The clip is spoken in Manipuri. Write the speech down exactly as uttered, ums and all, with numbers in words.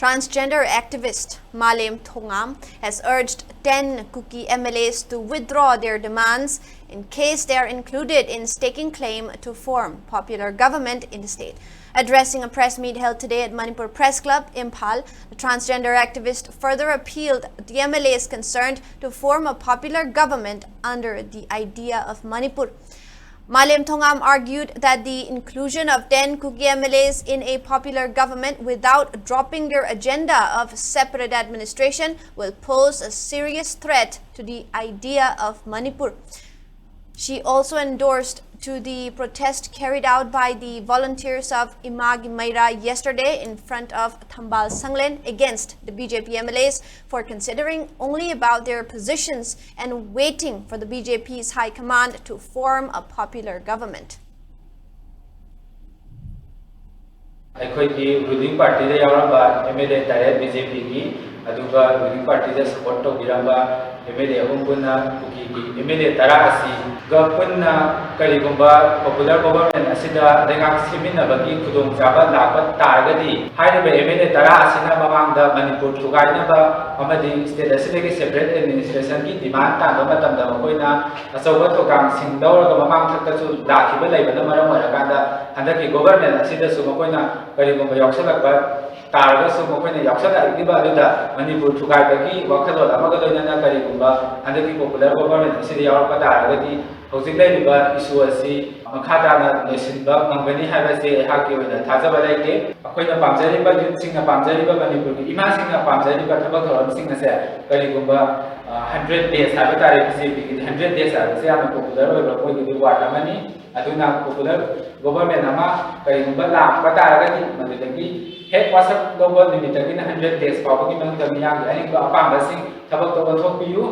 Transgender activist Malem Thongam has urged ten Kuki M L As to withdraw their demands in case they are included in staking claim to form popular government in the state. Addressing a press meet held today at Manipur Press Club, Imphal, the transgender activist further appealed the M L As concerned to form a popular government under the idea of Manipur. Malem Thongam argued that the inclusion of ten Kuki M L As in a popular government without dropping their agenda of separate administration will pose a serious threat to the idea of Manipur. She also endorsed to the protest carried out by the volunteers of Imagi Maira yesterday in front of Thambal Sanglen against the B J P M L As for considering only about their positions and waiting for the B J P's high command to form a popular government. ꯑꯩꯈꯣꯏꯒꯤ ꯔꯨꯂꯤꯡ ꯄꯥꯔꯇꯤꯗ ꯌꯥꯎꯔꯝꯕ ꯑꯦꯝ ꯑꯦꯜ ꯑꯦ ꯇꯔꯦꯠ ꯕꯤ ꯖꯦ ꯄꯤꯒꯤ, ꯑꯗꯨꯒ ꯔꯨꯂꯤꯡ ꯄꯥꯔꯇꯤꯗ ꯁꯄꯣꯔꯠ ꯇꯧꯕꯤꯔꯝꯕ ꯑꯦꯝ ꯑꯦꯜ ꯑꯦ ꯑꯍꯨꯝ ꯄꯨꯟꯅ ꯀꯨꯀꯤꯒꯤ ꯑꯦꯝ ꯑꯦꯜ ꯑꯦ ꯇꯔꯥ ꯑꯁꯤꯒ ꯄꯨꯟꯅ ꯀꯔꯤꯒꯨꯝꯕ ꯄꯣꯄꯨꯂꯔ ꯒꯣꯚꯔꯟꯃꯦꯟ ꯑꯁꯤꯗ ꯂꯩꯉꯥꯛ ꯁꯦꯝꯃꯤꯟꯅꯕꯒꯤ ꯈꯨꯗꯣꯡꯆꯥꯕ ꯂꯥꯛꯄ ꯇꯥꯔꯒꯗꯤ, ꯍꯥꯏꯔꯤꯕ ꯑꯦꯝ ꯑꯦꯜ ꯑꯦ ꯇꯔꯥ ꯑꯁꯤꯅ ꯃꯃꯥꯡꯗ ꯃꯅꯤꯄꯨꯔ ꯊꯨꯒꯥꯏꯅꯕ ꯑꯃꯗꯤ ꯁ꯭ꯇꯦꯠ ꯑꯁꯤꯗꯒꯤ ꯁꯦꯄꯔꯦꯠ ꯑꯦꯗꯃꯤꯅꯤꯁꯇ꯭ꯔꯦꯁꯟꯒꯤ ꯗꯤꯃꯥꯟ ꯇꯥꯟꯕ ꯃꯇꯝꯗ ꯃꯈꯣꯏꯅ ꯑꯆꯧꯕ ꯊꯧꯗꯥꯡꯁꯤꯡ ꯂꯧꯔꯒ ꯃꯃꯥꯡ ꯊꯛꯇꯁꯨ ꯂꯥꯛꯈꯤꯕ ꯂꯩꯕꯅ ꯃꯔꯝ ꯑꯣꯏꯔꯀꯥꯟꯗ, ꯍꯟꯗꯛꯀꯤ ꯒꯣꯚꯔꯟꯃꯦꯟ ꯑꯁꯤꯗꯁꯨ ꯃꯈꯣꯏꯅ ꯀꯔꯤꯒꯨꯝꯕ ꯌꯥꯎꯁꯜꯂꯛꯄ ꯇꯥꯔꯒꯁꯨ, ꯃꯈꯣꯏꯅ ꯌꯥꯎꯁꯜꯂꯛꯂꯤꯕ ꯑꯗꯨꯗ ꯃꯅꯤꯄꯨꯔ ꯊꯨꯒꯥꯏꯕꯒꯤ ꯋꯥꯈꯜꯂꯣꯟ ꯑꯃꯒ ꯂꯣꯏꯅꯅ ꯀꯔꯤꯒꯨꯝꯕ ꯍꯟꯗꯛꯀꯤ ꯄꯣꯄꯨꯂꯔ ꯒꯣꯚꯔꯟꯃꯦꯟ ꯑꯁꯤꯗ ꯌꯥꯎꯔꯛꯄ ꯇꯥꯔꯒꯗꯤ, ꯍꯧꯖꯤꯛ ꯂꯩꯔꯤꯕ ꯏꯁꯨ ꯑꯁꯤ ꯃꯈꯥ ꯇꯥꯅ ꯂꯣꯏꯁꯤꯟꯕ ꯉꯝꯒꯅꯤ ꯍꯥꯏꯕꯁꯦ ꯑꯩꯍꯥꯛꯀꯤ ꯑꯣꯏꯅ ꯊꯥꯖꯕ ꯂꯩꯇꯦ꯫ ꯑꯩꯈꯣꯏꯅ ꯄꯥꯝꯖꯔꯤꯕ, ꯌꯨꯠꯁꯤꯡꯅ ꯄꯥꯝꯖꯔꯤꯕ, ꯃꯅꯤꯄꯨꯔꯒꯤ ꯏꯃꯥꯁꯤꯡꯅ ꯄꯥꯝꯖꯔꯤꯕ ꯊꯕꯛ ꯊꯧꯔꯝꯁꯤꯡ ꯑꯁꯦ ꯀꯔꯤꯒꯨꯝꯕ ꯍꯟꯗ꯭ꯔꯦꯠ ꯗꯦꯖ ꯍꯥꯏꯕ ꯇꯥꯔꯦ, ꯕꯤ ꯖꯦ ꯄꯤꯒꯤꯗꯤ ꯍꯟꯗ꯭ꯔꯦꯠ ꯗꯦꯖ ꯍꯥꯏꯕꯁꯦ ꯌꯥꯝꯅ ꯄꯣꯄꯨꯂꯔ ꯑꯣꯏꯕ ꯃꯣꯏꯒꯤꯗꯤ ꯋꯥꯔꯗ ꯑꯃꯅꯤ꯫ ꯑꯗꯨꯅ ꯄꯣꯄꯨꯂꯔ ꯒꯣꯚꯔꯟꯃꯦꯟ ꯑꯃ ꯀꯔꯤꯒꯨꯝꯕ ꯂꯥꯛꯄ ꯇꯥꯔꯒꯗꯤ, ꯃꯗꯨꯗꯒꯤ ꯍꯦꯛ ꯋꯥꯁꯛ ꯂꯧꯕ ꯅꯨꯃꯤꯠꯇꯒꯤꯅ ꯍꯟꯗ꯭ꯔꯦꯠ ꯗꯦꯖ ꯐꯥꯎꯕꯒꯤ ꯃꯅꯨꯡꯗ ꯃꯤꯌꯥꯝꯒꯤ ꯑꯅꯤꯡꯕ ꯑꯄꯥꯝꯕꯁꯤꯡ ꯊꯕꯛꯇ ꯑꯣꯟꯊꯣꯛꯄꯤꯌꯨ꯫